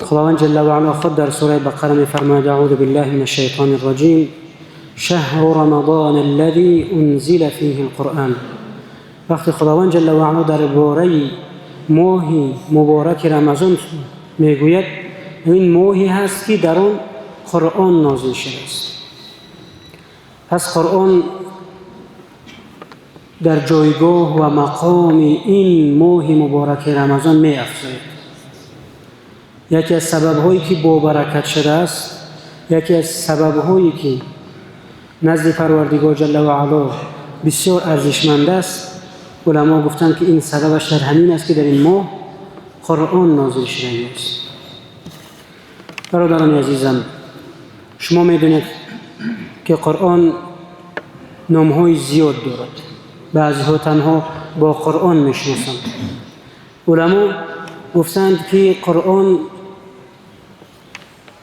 خداوند جل و علا خود در سوره بقره می‌فرماید: اعوذ بالله من الشیطان الرجیم، شهر رمضان الذي انزل فیه القرآن. وقتی خداوند جل و علا درباره ماه مبارک رمضان میگوید، این ماهی هست که در آن قرآن نازل شده است. پس قرآن در جایگاه و مقام این ماه مبارک رمضان می افزاید. یکی از سبب‌هایی که با برکت شده است، یکی از سبب‌هایی که نزد پروردگار جل و علا بسیار ارزشمند است، علما گفتند که این سببش در همین است که در این ماه قرآن نازل شده است. برادران عزیزم، شما می‌دونید که قرآن نام‌های زیاد دارد. بعضی‌ها تنها با قرآن می‌شناسند. علما گفتند که قرآن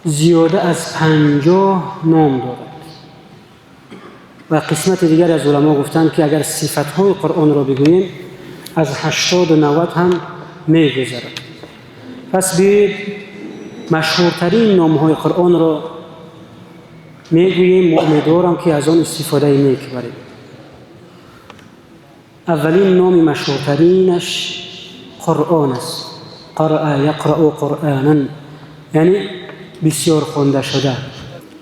زیاده از 50 نام دارد و قسمت دیگر از علما گفتند که اگر صفت‌های قرآن را بگوییم از 80 و 90 هم می‌گذرد. پس بیایید مشهورترین نام‌های قرآن را می‌گوییم و امیدوارم که از آن استفاده نیک بریم. اولین نام مشهورترینش قرآن است. قرأ یقرأ قرآنا، یعنی بسیار خوانده شده.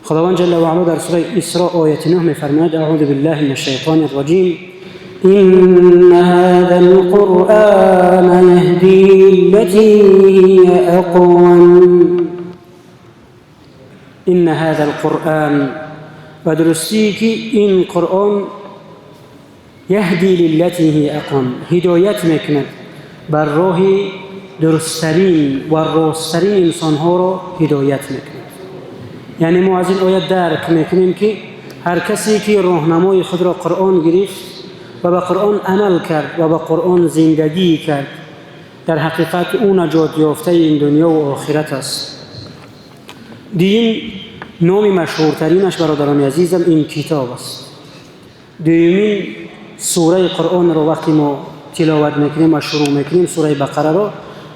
خداوند جل و علا در سوره اسراء آیت 9 می‌فرماید: اعوذ بالله من الشیطان الرجیم، إن هذا القرآن يهدي للتي هي أقوم. إن هذا القرآن، و درستی که این قرآن یهدی للتی هی اقوم، هدایت میکند بر راه درستترین و راستترین انسانها را هدایت میکند. یعنی ما از این آیت درک میکنیم که هر کسی که راهنمای خود را قرآن گرفت و به قرآن عمل کرد و به قرآن زندگی کرد، در حقیقت او نجات یافته این دنیا و آخرت است. دین نام مشهورترینش برادران عزیزم این کتاب است. دومین سوره قرآن رو وقتی ما تلاوت میکنیم و شروع میکنیم سوره بقره رو،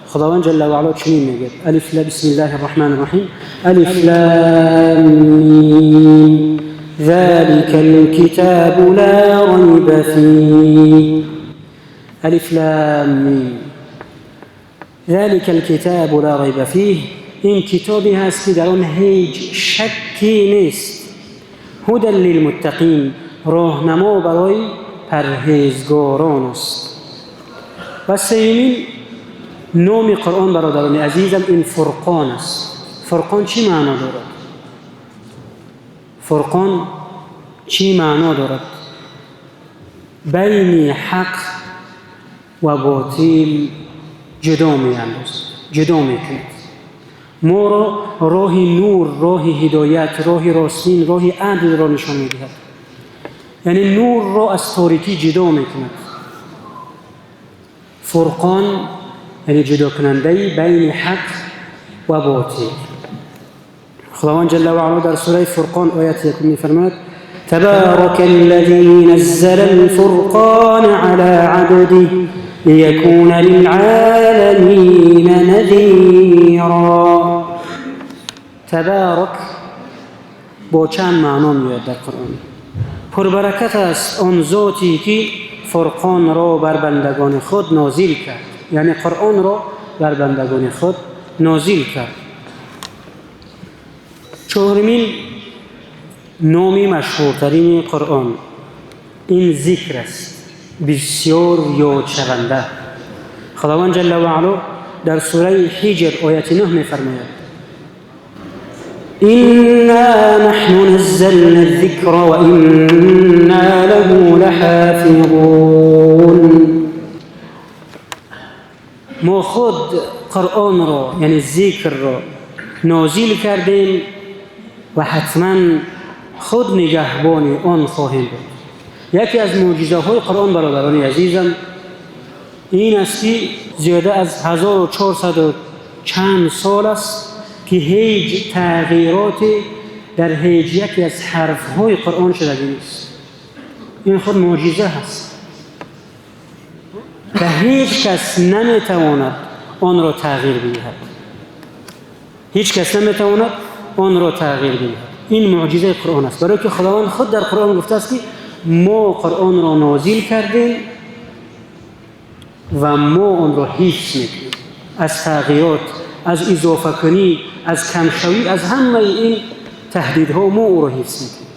خداوند جل و علا چنین میگه: الف لام، بسم الله الرحمن الرحیم، الف لام میم، ذلك الكتاب لا ريب فيه. الف لام میم، ذلك الكتاب لا ريب فيه، این کتابی هست که در آن هیچ شکی نیست. هدى للمتقین، راهنما برای پرهیزگاران است. و سومین نام قرآن برادران عزیزم این فرقان است. فرقان چی معنا دارد؟ فرقان چی معنا دارد؟ بین حق و باطل جدا می اندازد، جدا می کند. ما را راه نور، راه هدایت، راه راستین، راه عدل را نشان می دهد. یعنی نور را از تاریکی جدا می کند. فرقان یعنی جدا کننده بین حق و باطل. خداوند جل و علا در سوره فرقان آیت 1 می‌فرماید: تبارك الذي نزل الفرقان على عبده ليكون للعالمين نذيرا. تبارک با چند معنا میاد در قرآن. پربرکت است آن ذاتی که فرقان را بر بندگان خود نازل کرد، یعنی قرآن را بر بندگان خود نازل کرد. چهارمین نام مشهورترین قرآن این ذکر است، بسیار یاد شونده. خداوند جل و علا در سوره حجر آیت 9 می‌فرماید: إنا نحن نزلنا الذكر وإنا له لحافظون. ما خود قرآن را یعنی ذکر را نازل کردیم و حتما خود نگهبان آن خواهیم بود. یکی از معجزه های قرآن برادران عزیزم این است که زیاده از 1400 و چند سال است که هیچ تغییراتی در هیچ یکی از حرفهای قرآن شده نیست. این خود معجزه هست و هیچ کس نمیتواند آن را تغییر بدهد. هیچ کس نمیتواند آن را تغییر بدهد. این معجزه قرآن است، برای که خداوند خود در قرآن گفته است که ما قرآن را نازل کردیم و ما آن را حفظ میکنیم از تغییرات، از اضافه کنی، از کمشوی، از همه این تهدیدها ما او را حفظ میکنیم.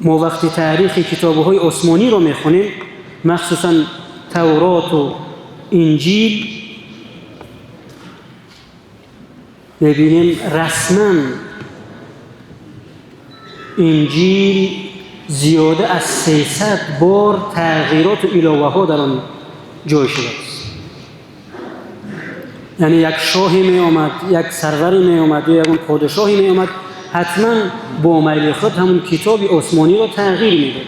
ما وقتی تاریخ کتاب‌های آسمانی را میخونیم، مخصوصا تورات و انجیل، میبینیم رسما انجیل زیاده از 300 بار تغییرات و علاوه ها در آن جای شده است. یعنی یک شاهی می آمد، یک سروری می آمد یا یک پادشاهی می آمد، حتما با میل خود همون کتاب آسمانی را تغییر میداد.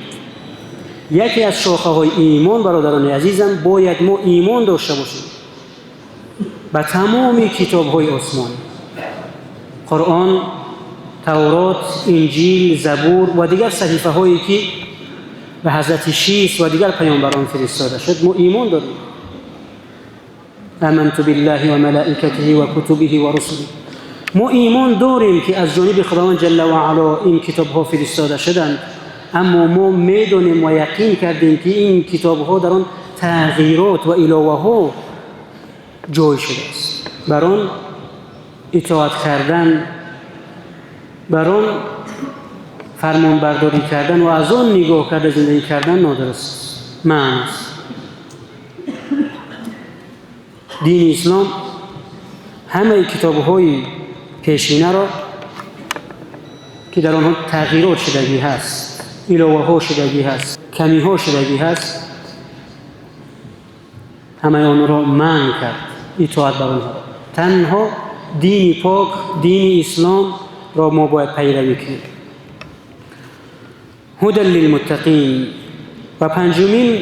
یکی از شاخه های ایمان برادران عزیزم، باید ما ایمان داشته باشیم به تمام کتاب های آسمانی، قرآن، تورات، انجیل، زبور و دیگر صحیفه هایی که به حضرت شیس و دیگر پیامبران فرستاده شد، ما ایمان داریم. آمنت بالله و ملائکته و کتبه و رسله. ما ایمان داریم که از جانب خداوند جل و علا این کتاب ها فرستاده شدند، اما ما میدانیم و یقین کردیم که این کتاب ها در آن تغییرات و علاوه ها جای شده است. بر آن اطاعت کردن، بر آن فرمان برداری کردن و از آن نگاه کرده زندگی کردن نادرست است، معنی است. دین اسلام همه کتاب های پیشینه را که در آنها تغییرات شدگی هست، علاوه ها شدگی هست، کمی ها شدگی هست، همه آن را منع کرد، اطاعت بر آنها. تنها دین پاک، دین اسلام را ما باید پیروی کنیم. هدى للمتقین. و پنجمین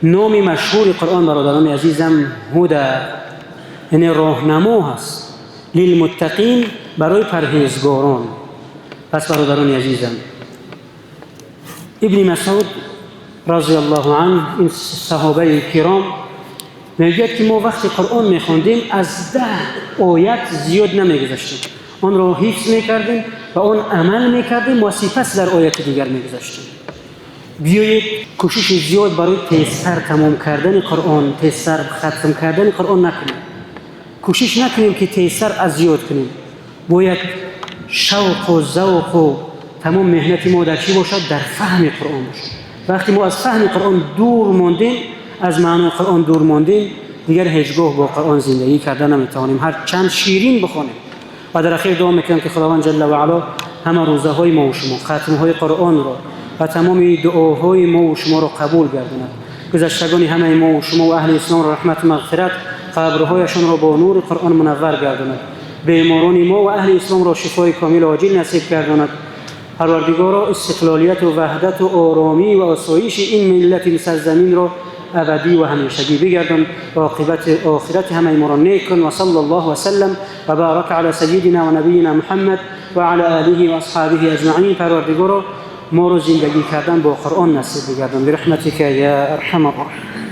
نام مشهور قرآن برادران عزیزم هدى، یعنی راهنما هست، للمتقین، برای پرهیزگاران. پس برادران عزیزم، ابن مسعود رضی الله عنه، این صحابه کرام، میگوید که ما وقتی قرآن میخواندیم از 10 آیت زیاد نمیگذشتیم، آن را حفظ میکردیم و آن عمل میکردیم و سپس در آیت دیگر میگذشتیم. بیایید کوشش زیاد برای تیزتر تمام کردن قرآن، تیزتر ختم کردن قرآن نکنیم. کوشش نکنیم که تیزتر از یاد کنیم. باید شوق و ذوق و تمام محنت ما در چی باشد؟ در فهم قرآن باشد. وقتی ما از فهم قرآن دور ماندیم، از معنای قرآن دور ماندیم، دیگر هیچگاه با قرآن زندگی کرده نمیتوانیم، هر چند شیرین بخوانیم. و در اخیر دعا میکنم که خداوند جل و علا همه روزه های ما و شما، ختم های قرآن را و تمام دعاهای ما و شما را قبول گرداند. گذشتگان همه ما و شما و اهل اسلام را رحمت و مغفرت، قبرهایشان را با نور قرآن منور گرداند. بیماران ما و اهل اسلام را شفای کامل و عاجل نصیب گرداند. پروردگارا استقلالیت و وحدت و آرامی و آسایش این ملت سرزمین را ابدی و همیشگی بگردان و عاقبت آخرت همه ما را نیک کن. و صلی الله و سلم و بارک علی سیدنا و نبینا محمد و علی آله و اصحابه اجمعین. پروردگارا ما رو زندگی کردن با قرآن نصیب بگردان برحمتک یا ارحم الراحمین.